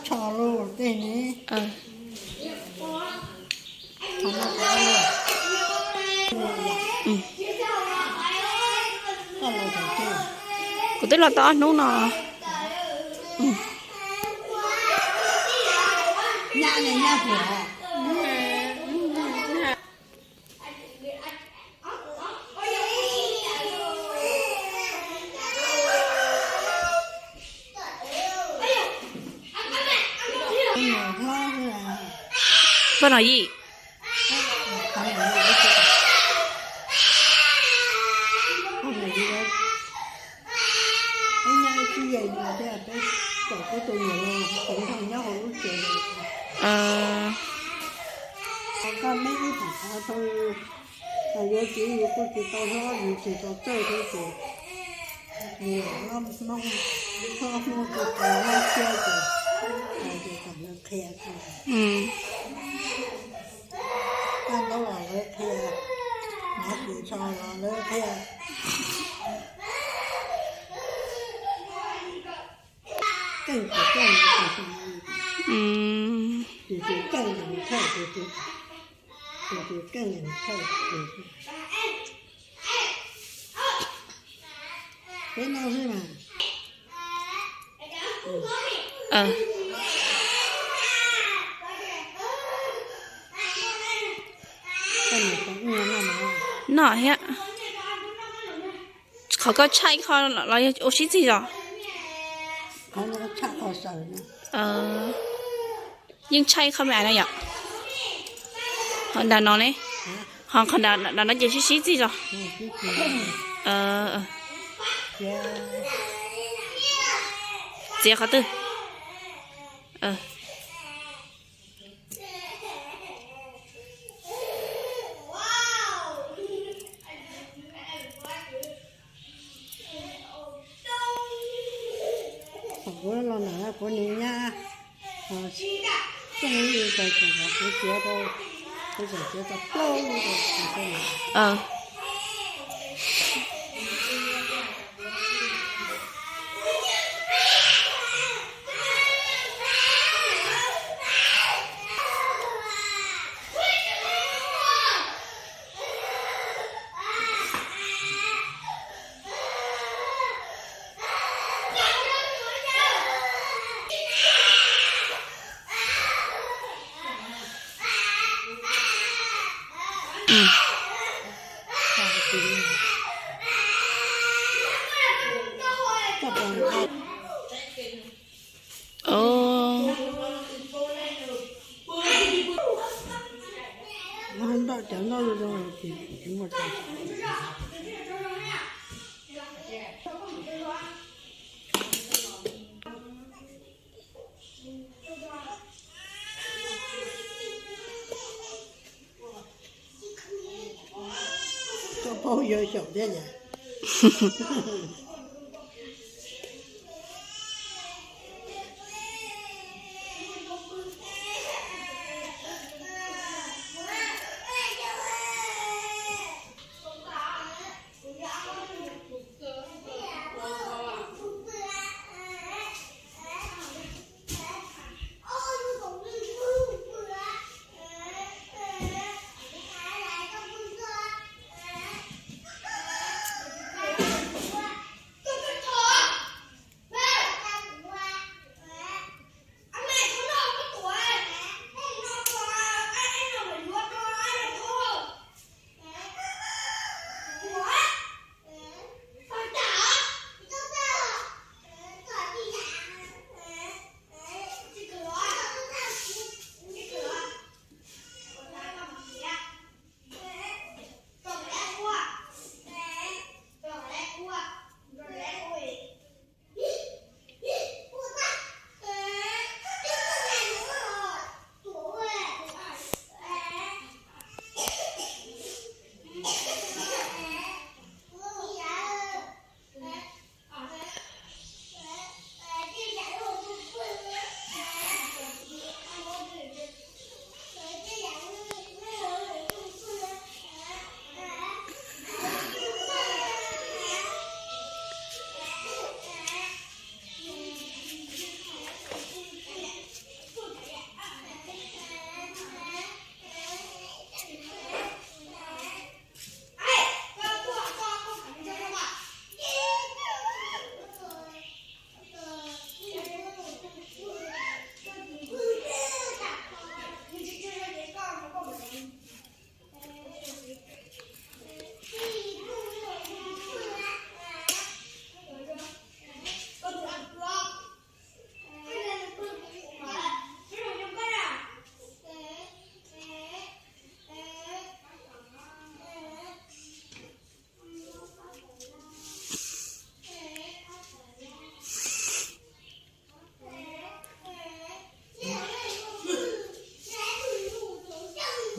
Tsho lub tej ne. Kuv twb los tau ob hnub no. Poj no yim. Peb nyob ib txhij yais yus thiab peb kom peb tus niam los koom nrog nyob hauv lub tsev. Koj meb ib pam qhov tau, yuav txiv yus kuj tsis tau hlob yus tsis tau txawj thiab ces yus lam hlob Hmoob tsis tau hlob thiab ces kom lawv qhia. Koj ntaub los lawv qhia, hnav kws tsho los lawv qhia. Keej tus keej, tus tus keej tus thawj, tus tus tus tus keej tus thawj. Peb noj xwb mas. Noj thiab. Qhov koj tshaj ib qho los yog ua sib txig zos? Yeej tshaj ib qho me ais no yom? Qhov nram no ne? Ho qhov nram no ces sib sib txig zos. Txiav qhov twg? Kuv los ntawm kuv niam nyab, txooj ib tau txog kuv txiav rau, kuv txawm txiav tau plaub lub rau kuv xwb. Tso paub yawg xyaum thiab yom.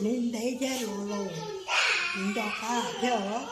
Ntev thiab los los nco qab thiab os.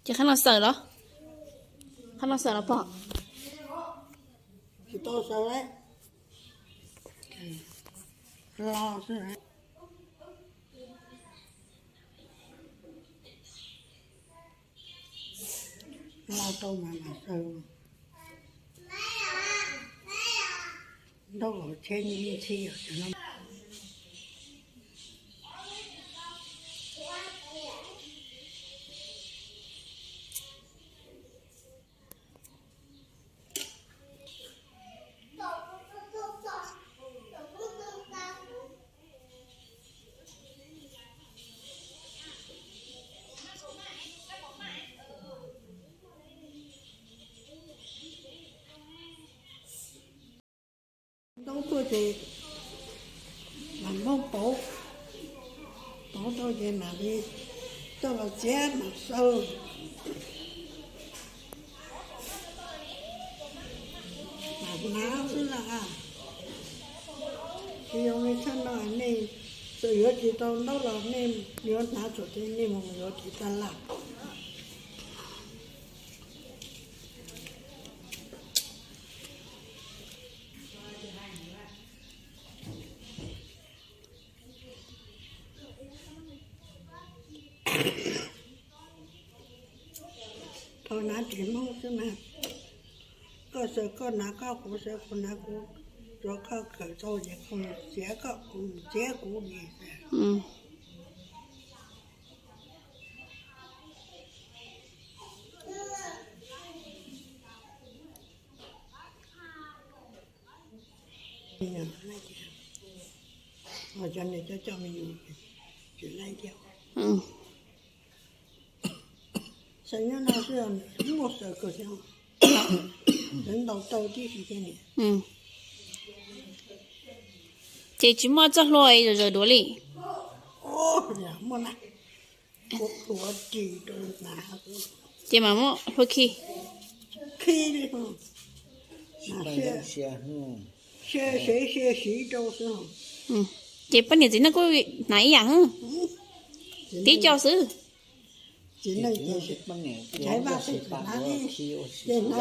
Ces qhov no xaws los? Qhov no xaws los pom? Tsis tau xaws li. Los xwb. Los tau mas mam xaws. Ntaub los cheb ntxhi. Ntaub tuaj ces mam muab pauv, pauv tau ces mam li coj los txiav mam xaws. Mam hnav xwb na. Tsis zoo li tshaj no nej txawm yuav tsis tau ntaub los nej yuav hnav txhua tus nej mus yuav tsis tau lawm. Thaum hnav ris Hmoob xwb mas, koj xaws koj hnav koj, kuv xaws kuv hnav kuv, tsuav koj kawm tau ces koj mus txiav koj, kuv mus txiav kuv li. Cov niam coj coj me nyuam tsis laij thiab. Xaws nyob no xwb, muaj xaws kawg thiab, xaws ntaus taw tib si thiab ni. Ces tsis muaj txoj hlua zom zaws duav li. Muaj na, kuv hlua ris rau hnav. Ces mam muab hlua khi. Khi li, sia, sia siv rau xwb. Ces poj niam txiv neej kuj hnav ib yam xwb, tib co xwb. Ces hnav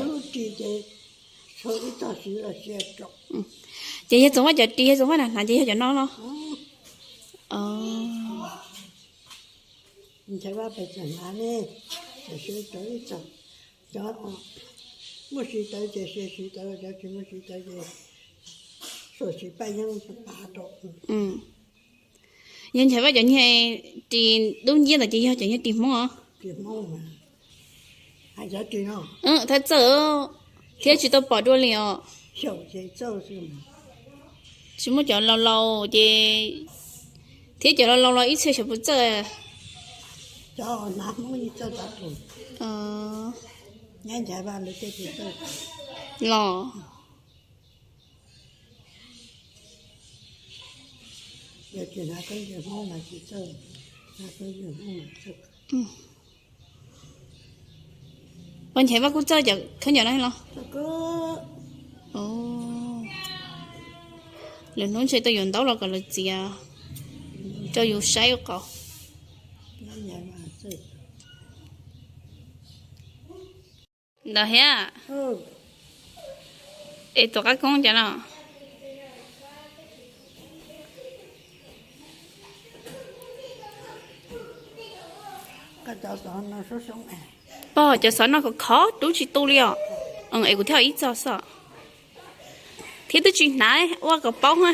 lub ris ces tshuav ib txog siv los sia rau. Ces yog Txoov Vaj cov ris, yog Txoov Vaj hnav ces yog cov no los? Ntshai Vaj pes tsawg hnav ne, siv rau ib txog, cov muaj siv tawv ces siv, siv tawv, cov tsis muaj siv tawv ces xuas siv paj yeeb pav rau. Yog Ntshai Vaj cov niag ris dub nciab ntawd ces yog cov niag ris Hmoob os. Thaj txawj thiab tsis tau pom dua li os. Tsis muaj cov laus laus ces, thiab cov laus laus los ib txhia xyov puas txawj. Los Ua Ntshai Vaj kuj txawj cov khaub ncaws no los? Lwm hnub ntshe tau yuav ntaub los kom lawv txiav rau yus saib ua qau. Ntawd thiab. Es tuam qab koob cas no? Pog, cov xov no khov khov rub tsis tu li os. Es kuv thiaj ib txog xwb. Thiab twb tsis hnav ua kom paub na.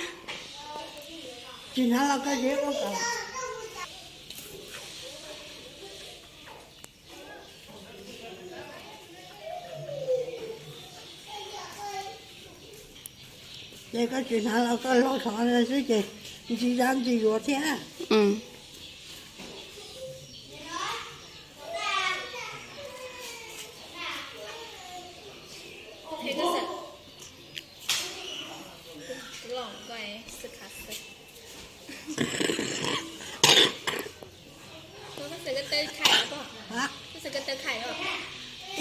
Ces koj tsis hnav los koj hlub thov xwb ces ntsis zab ntsis yuav thiab.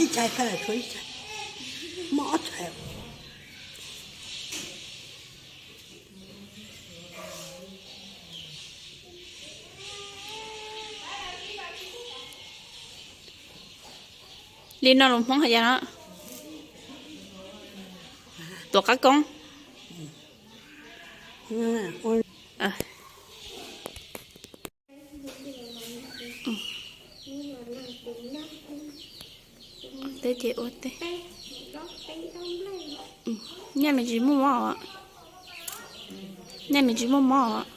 Ib txhais khaws tshuav ib txhais, muaj ob txhais. Li no lus Hmoob hais cas no? Tuam qab koob. Teb ces ua teb. Nyiaj me ntsis muaj mob os. Nyiaj me ntsis muaj mob os.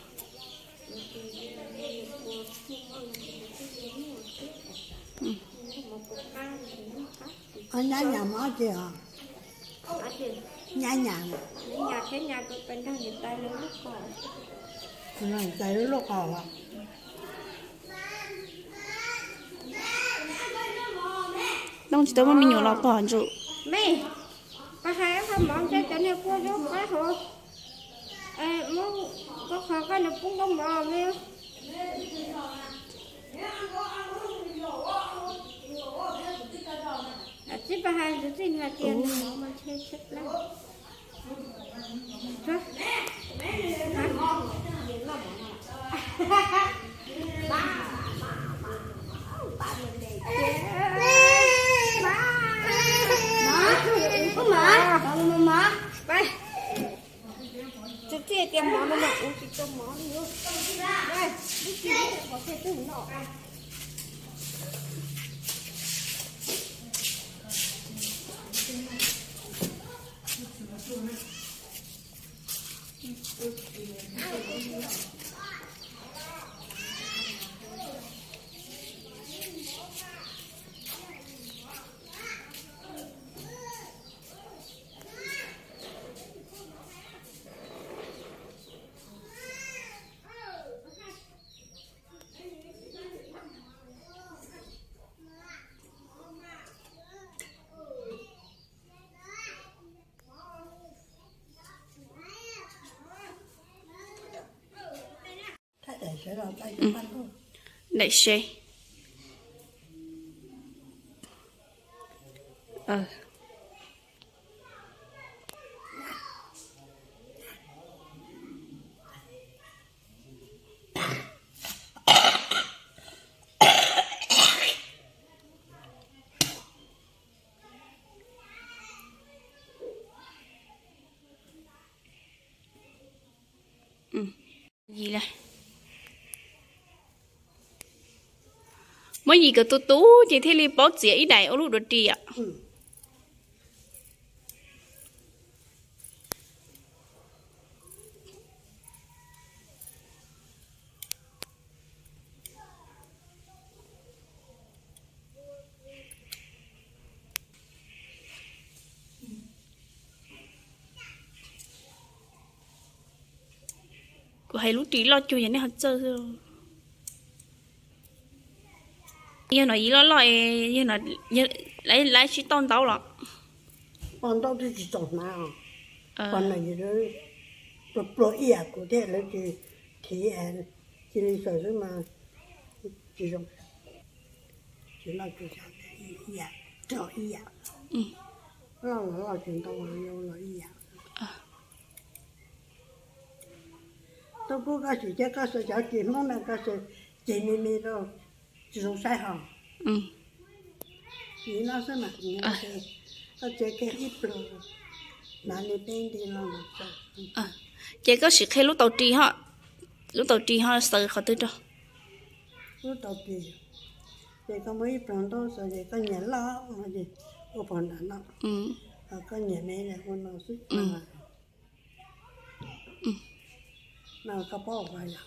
Nyab nyas mob ces os. Nyab nyas. Tais lub lub qos. Noj tsis tau muaj me nyuam los pog ntsum. Me, pab hais qhov mov ntshe cov niag kua zaub qaib hauv, koj qhov koj nws pub koj mov me. Txij pab hais ntxwv txij hais tias nws mov mas ntshe tshe plab. Daim se. Yim lawm. Muab yim kom tu tu ces thiaj li paub txiav ib daim ua lub duav ris os. Kuv hais lub ris loj cuag yog nej ho txawj xwb. Yog no yim loj loj es, yog no lawv sib tau ntaub los? Tau ntaub twb tsis txaus hnav os. Pog na pluag pluag ib yam kuv thiab lawv tsis thiv, cia li xaws xwb mas tsis zoo. Tsis loj tsis xyaw, ib yam, rau ib yam. Loj los loj tsis ntau, yau los ib yam. Tub pub koj sim thiab koj xaws cov ris Hmoob no koj xaws ces me me rau tsis zoo saib hos. Nim no xwb mas, koj txiav kiag ib pluag, hnav li peb nti no mas tau. Ces koj sim qhia lub tau ris ho, lub tau ris ho xaws qhov twg rau? Lub tau ris, ces koj muab ib pluag ntaub xaws ces koj nyiam loj no ces ua pog nram no, ho koj nyiam me ua no xwb. No koj paub ua yog?